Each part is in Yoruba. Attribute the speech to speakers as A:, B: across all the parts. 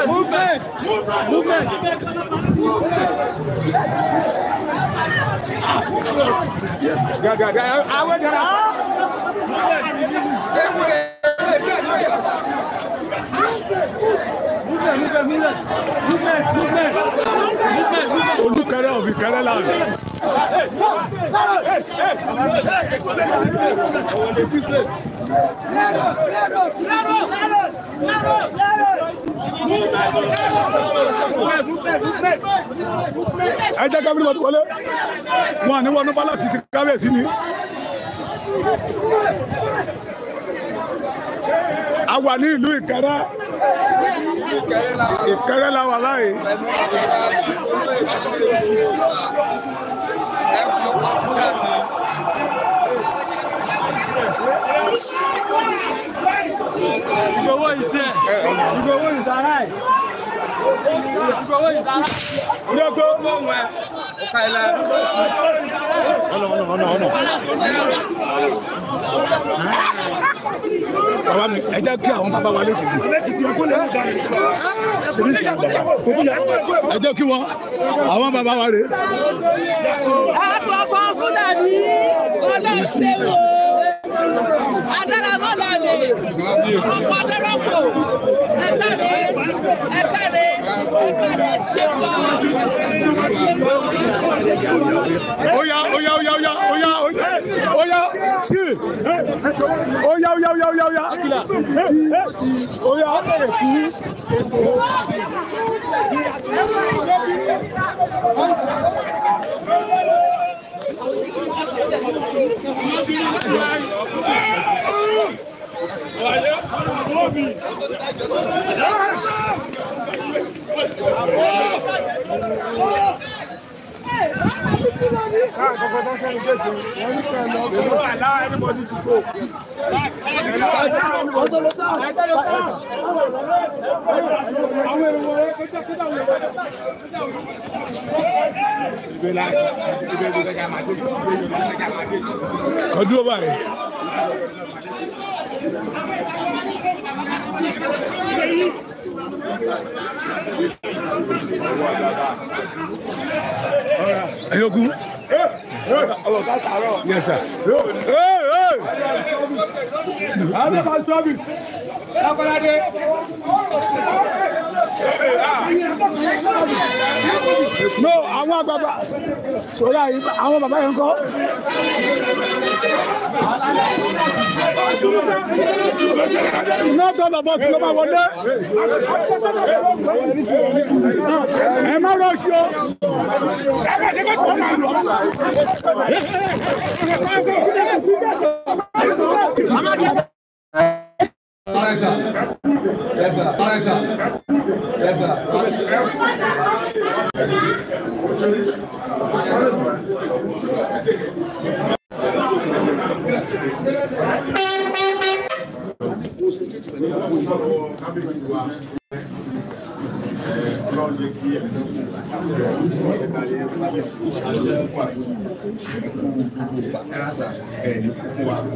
A: Movement! Movement!
B: Olúkẹrẹ of Ìkẹrẹ land. Ẹ jẹ́ ká everybody wọlé. Wọn ní wọnú pálásì ti kábíyèsí ni. A wà ní ìlú Ìkẹrẹ. Ìkẹrẹ la wà láàyè.
A: Igboho is there. Igboho is alive. Igboho is alive.
B: Bàbá mi, ẹ jẹ́ kí àwọn bàbá wa lẹ́kìtì. Ẹ jẹ́ kí wọ́n, àwọn bàbá wa rè.
C: Àpapọ̀ Fúlàní ọlọ́ṣẹ́wò adáramọ́lọ́lẹ̀ ọ̀pọ̀ adárọ́pọ̀ ẹ̀kárẹ̀ ẹ̀kárẹ̀ ẹ̀kárẹ̀ ṣẹ́wọ̀.
B: Oya oya oya oya oya oya sí oya oya oya oya oya oya bẹ̀rẹ̀ fún. Ọdún báyìí. Ayogun. Yes, sir. Hey, hey. No, àwọn àgbààgbà sọ́ra àwọn bàbá yẹn kọ́. Not all of us ló máa wọlé. Ẹ má rọ̀ṣì o.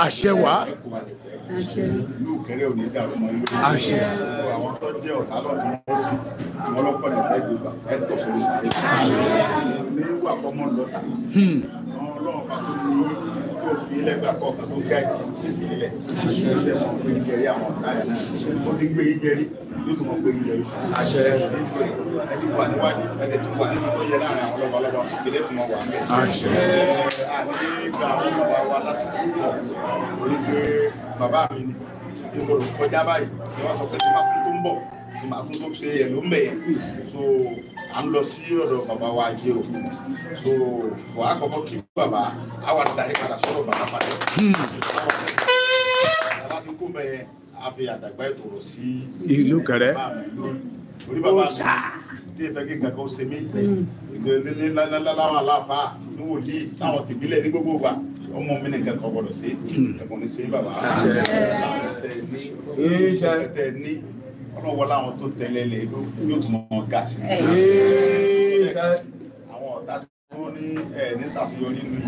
B: Àṣẹ wá. Àṣẹ.
D: Àwọn tó jẹ́ ọ̀tá lọ́dún wọn sí wọn lọ́pọ̀ ní ẹgbẹ́ ẹ tọ̀ sórí sáré. Ní wà kọ́mọ́ lọ́tà. Ọlọ́run bá tó ní tí ó fi lẹ́gbàá kọ̀ọ̀kan tó gáàdì ìfìlẹ̀. Ṣé wọn gbé jẹrí àwọn ọ̀tá yẹn náà? Ó ti ń gbé yín jẹrí, yóò tún mọ̀ gbé yín jẹrí sí. Àṣẹ ẹ ti wà níwájú, ẹ ti wà níbi tó yẹ láàrin àwọn lọ́balọ́ba, ìpìlẹ̀ tó mọ̀ wà ń bẹ̀.
B: Àṣẹ.
D: Àní gba àwọn bàbá wa lásìkò púpọ̀ torí pé bàbá mi ni ìgbòrò kọjá báyìí ni wọ́n sọ pé tí bá tún tó ń bọ̀ ni màá tún tó ṣe ẹ̀ ló ń bẹ̀ yẹn. So à ń lọ sí ọ̀dọ̀ bàbá wa jẹ́ o. So wà á kọ́kọ́ kí bàbá á wà darí padà sọ́dọ̀ bàbá padà. Bàbá ti kó bẹ̀ yẹn a fi àdàgbà ètò rọ̀ sí
B: Ìlú Ìkẹrẹ.
D: Orí bàbá mi tí ìfẹ́ kí nǹkan kan ṣe mí láwọn aláfa ní wòlíì láwọn tìbílẹ̀ ní gbogbo wa ọmọ mi nìkan kan gbọ́dọ̀ sí ẹ̀kọ́ ní sí bàbá tẹ ní ọlọ́wọ́ láwọn tó tẹ̀lé lè yóò tún mọ̀ ga sí àwọn ọ̀tá tó ní ẹ̀ ní sàṣeyọrí nínú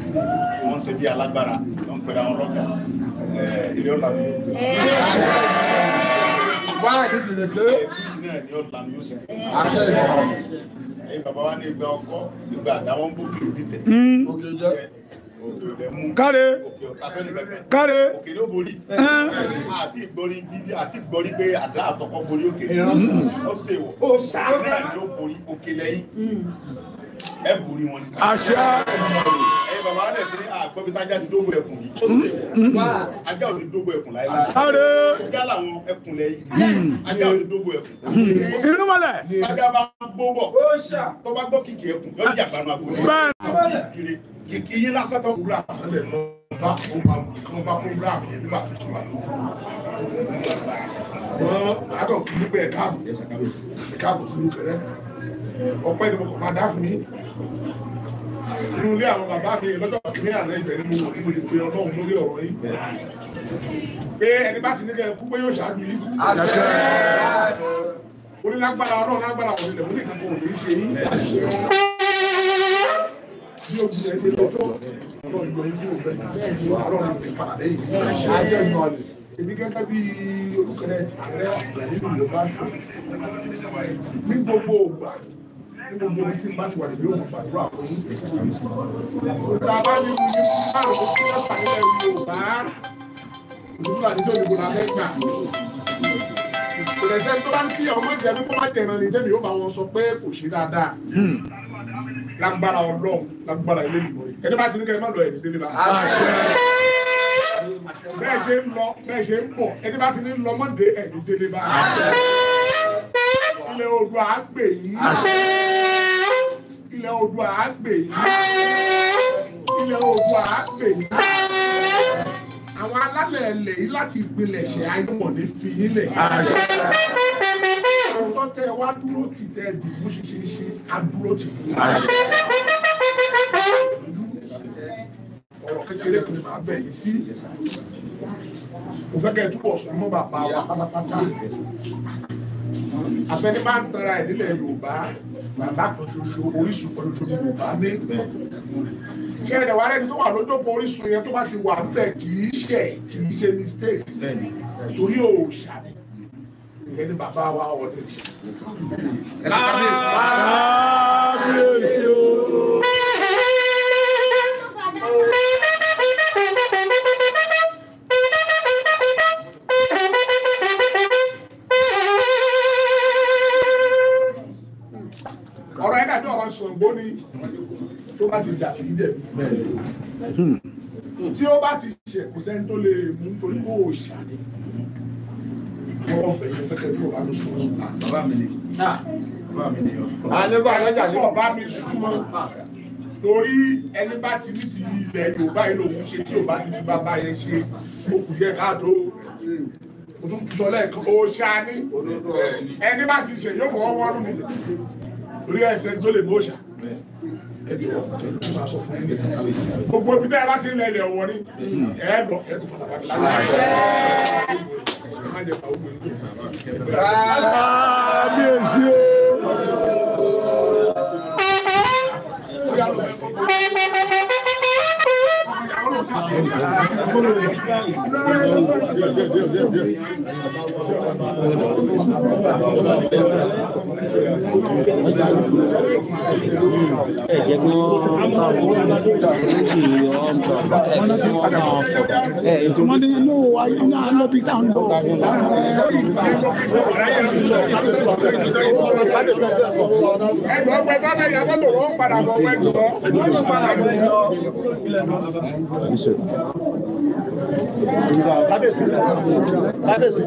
D: tí wọ́n ń ṣe bí alágbára tó ń pera wọn lọ́gà ilé ọ̀la mi.
E: Wá ìdílé
D: náà ni ó lanu yóò sì. Ẹ̀yin bàbá wa ní ìgbà ọkọ ìgbà àdáwọn ń bókè òdìtẹ̀.
E: Òkè jẹ́.
D: Òkè ò dẹ̀ mú.
B: Káre.
D: Òkè ọ̀tá sẹ́ni kankan.
B: Káre.
D: Òkè ló borí. Àti ìgbọ́rí bí àti ìgbọ́rí pé àdá àtọkọ borí òkè. Ó ṣe wọ̀. Ó ṣàánú. Ó borí òkè lẹ́yìn. Ẹ borí wọn ni.
B: Àṣẹ.
D: Ẹ̀yin bàbá wa dẹ̀ ti ní àgbọ̀bí tájá ti dógò ẹkùn yìí. Ó ṣe wọ̀. Ajá ò ní dógò ẹkùn láéláé.
B: Káre.
D: Ajá làwọn ẹkùn lẹ́yìn. Ajá ò ní dógò ẹkùn.
B: Inú mọ́lẹ̀.
D: Ajá bá ń gbó bọ̀. Tó bá gbọ́ kìkì ẹkùn yóò jàgbánu àgbo.
B: Bẹ́ẹ̀.
D: Kìkì yín lásán tó
E: Wúrà kan lè lọ bá ó máa kán bá program yẹn nígbà tó ti wà lójú. Wọ́n àgọ̀ kì í pé ẹ káàbọ̀ ẹ káàbọ̀ sínú fẹ̀rẹ̀. Ọpẹ́ ni mo kàn máa dá fún yín. Inú ilé àwọn bàbá mi lọ́jọ́ kìíní àná ibẹ̀ ni mo wọ̀ tí mo ti pe Ọlọ́run lórí ọ̀rọ̀ yín. Pé ẹni bá ti ní kẹ́ ẹ kú pé yóò ṣáájú yín kú. Onílágbára Ọlọ́run lágbára òní lẹ̀ mo ní kankan ò ní ṣe yín. Bí o ti ṣe lọ tó Ọlọ́run yọ yín kúrò bẹ́ẹ̀ Ọlọ́run ti padà lẹ́yìn. Èmi gẹ́gẹ́ bí Olúkẹrẹ ti kẹrẹ nínú ìlú bá ṣọ. Ní gbogbo ògbà ní gbogbo ibi tí n bá ti wà níbi òun gbàdúrà fún yín. Tá a bá ní mo ní márùn-ún sí mẹ́fà nílẹ̀ Yorùbá. Òṣèlú àdíjọ́ ìdìbò la fẹ́ gbà. Kò lè sẹ́ni tó bá ń kí ọmọ jẹ bí kó má jẹran ní tẹ́mi yóò bá wọn sọ pé kò ṣe dáadáa. Lágbára Ọlọ́run lágbára ilé ìbò rẹ̀. Ẹni bá ti ní kẹ́ ẹ má lọ ẹ̀mí délé bá. Bẹ́ẹ̀ ṣe ń lọ bẹ́ẹ̀ ṣe ń bọ̀ ẹni bá ti ní lọ mọ́dé ẹ̀mí délé bá. Ilẹ̀ Oòduà á gbè yín. Ilẹ̀ Oòduà á gbè yín. Ilẹ̀ Oòduà á gbè yín. Àwọn alálẹ̀ ilẹ̀ yìí láti ìpilẹ̀ṣẹ̀ ayé wọ̀n ní fi yín lẹ̀. Ọjọ́ tẹ wá dúró tì tẹ dìbò ṣiṣẹ́ adúró tì yín. Ọ̀rọ̀ kékeré kan máa bẹ̀ yìí sí. Mo fẹ́ kẹ́ ẹ túbọ̀ sún mọ́ bàbá wa pátápátá. Àfẹ́ni máa ń tanra ẹ̀ nílẹ̀ Yorùbá, bàbá kan ṣoṣo, orísun kan ṣoṣo ní Yorùbá ní. Kí ẹ̀dẹ̀ wá rẹ́ni tó wà lójókòó orísun yẹn tó bá ti wà ńbẹ̀ kì í ṣe kì í ṣe mistake. Torí òòṣà ni. Ìyẹn ni bàbá wa ọ̀dẹ̀.
B: Kábíyèsí o.
E: Ọ̀rọ̀ ẹ̀ dàbí ọ̀rọ̀ Ṣàngó ni tó bá ti jà kì í dẹ̀. Tí ó bá ti ṣẹ̀ kò sẹ́ni tó lè mú torí kó òòṣà ni. Ọ̀rọ̀ bẹ̀rẹ̀ fẹ́kẹ́ bí ọba mi súnmọ́.
D: Bàbá mi ni. Bàbá mi ni.
E: Àlébà alájà ní ọba mi súnmọ́. Torí ẹni bá ti ní ti ilẹ̀ Yorùbá yìí lòun ṣe tí Yorùbá ti fi bàbá yẹn ṣe ó kù díẹ̀ káàtó. Mo tún sọ lẹ́ẹ̀kan òòṣà ni. Ẹni bá ti ṣe yóò fọwọ́ wọ́nú ni. Torí ẹsẹ̀ tó lè mú òòṣà. Ẹbí ọ̀tẹ̀ ló máa sọ fún yín. Gbogbo ibi tẹ́ ẹ bá ti ń lọ ilẹ̀ ọ̀wọ́ ni. Ẹ lọ ẹ tún padà bá mi láti.
B: Kábíyèsí o.
A: Ẹ jẹ́ kí wọ́n ká wọ́n bá wọn sọ̀rọ̀.
B: Wọ́n ní inú ayé náà lọ bí táwọn lọ.
E: Ẹgbẹ́ ọgbẹ́ bá bá yàgò tó wọ́n padà bọ̀ wẹ́gbọ́.
F: Kábíyèsí kábíyèsí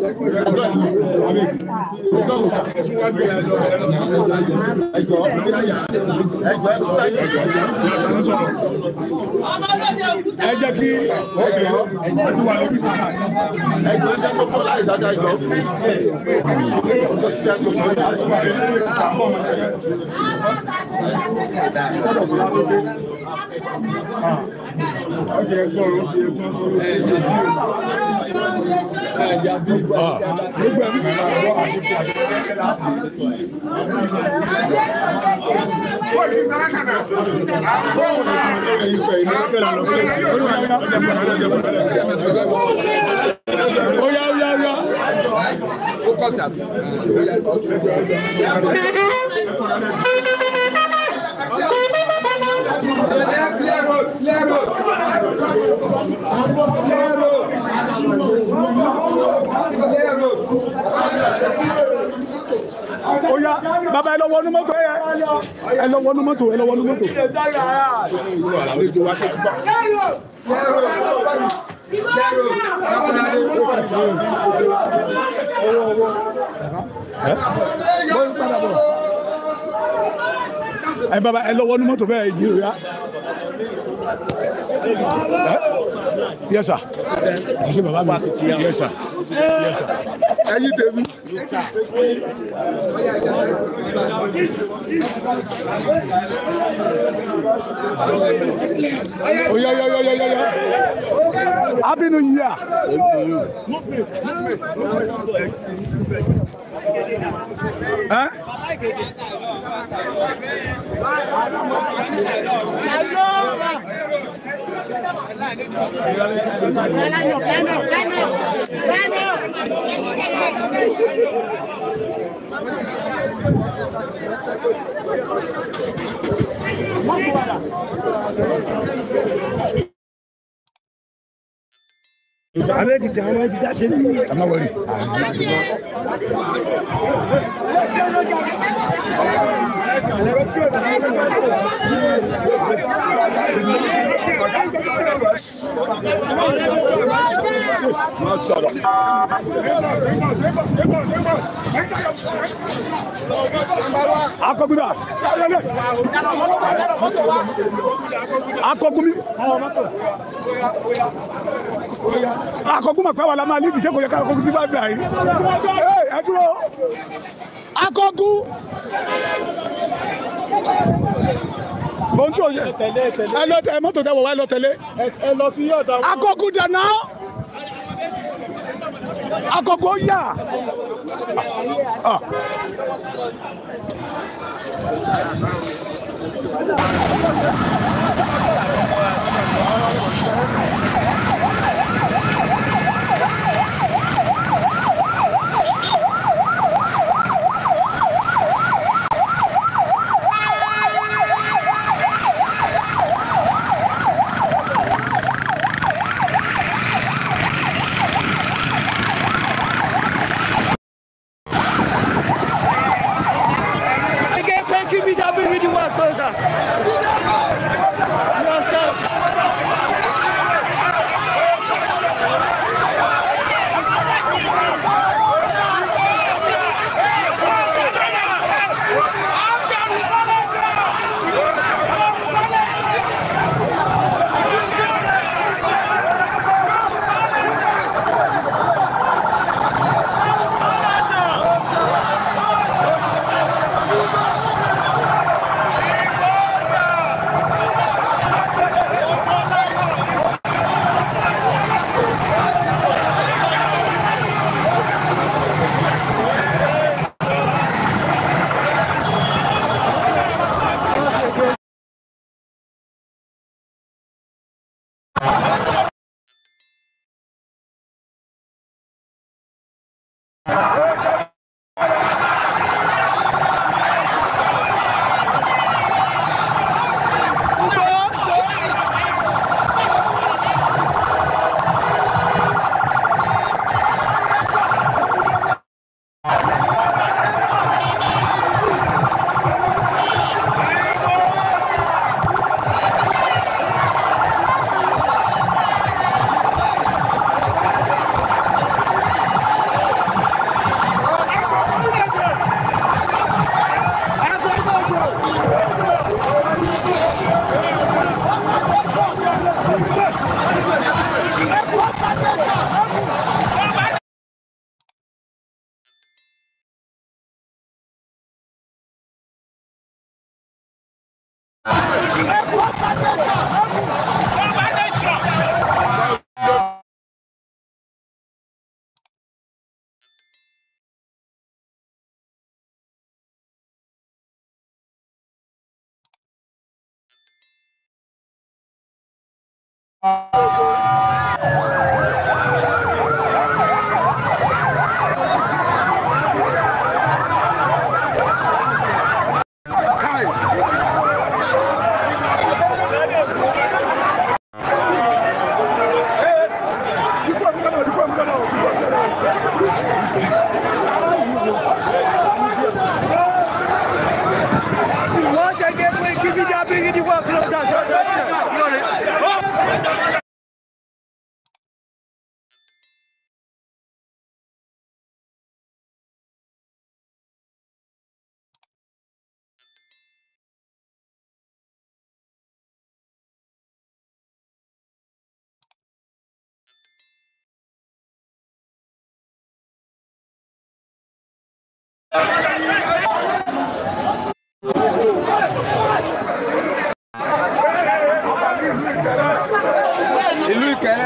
B: Ẹ jẹ́ kí Oya oya oya.
F: kọ́ọ̀tì àbí.
B: Ó yá bàbá ẹ lọ wọnú mọ́tò ẹ lọ wọnú mọ́tò ẹ lọ wọnú mọ́tò.
F: Àlejò wa tó ti bọ̀.
B: Ẹ bàbá ẹ lọ wọnú mọ́tò bẹ́ẹ̀ jí o yá. Yes sir. Ẹ ṣé bàbá mi. Yes sir. Yes sir.
F: Ẹyin tèmi.
B: Oya oya oya oya oya. Happy New Year. Eh?
A: Àwọn Èkìtì àwọn ọmọ ti já ṣe nínú.
B: Ẹ má wọrí. Akọgun akọgun mi akọgun ma pẹ́ wà lá máa lídìí ṣé kò yẹ ká akọgun tí bá gbà yìí. Ẹ dúró akọgun mo ń tó yẹ ẹ lọ tẹ mọ́tò tẹ wọ̀ wá ẹ lọ tẹ̀lé akọgun dànù akọgun ó yà.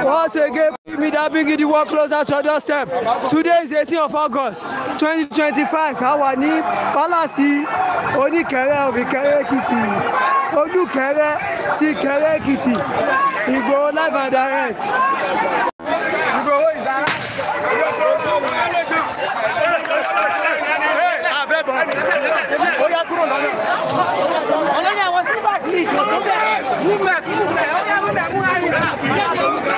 A: Once again, media bringing the work closer to your doorstep. Today is 18th of August, 2025. A wà ní Palace Oníkẹrẹ of Ìkẹrẹ Èkìtì. Olúkẹrẹ ti Ìkẹrẹ Èkìtì. Ìgbòho live and direct. Ìgbòho is alive.
C: Ọlọ́yà àwọn sílvà sí ìkọ̀tún bẹ́ẹ̀. Múgbà múgbà ọ̀yà múgbà múgbà múgbà.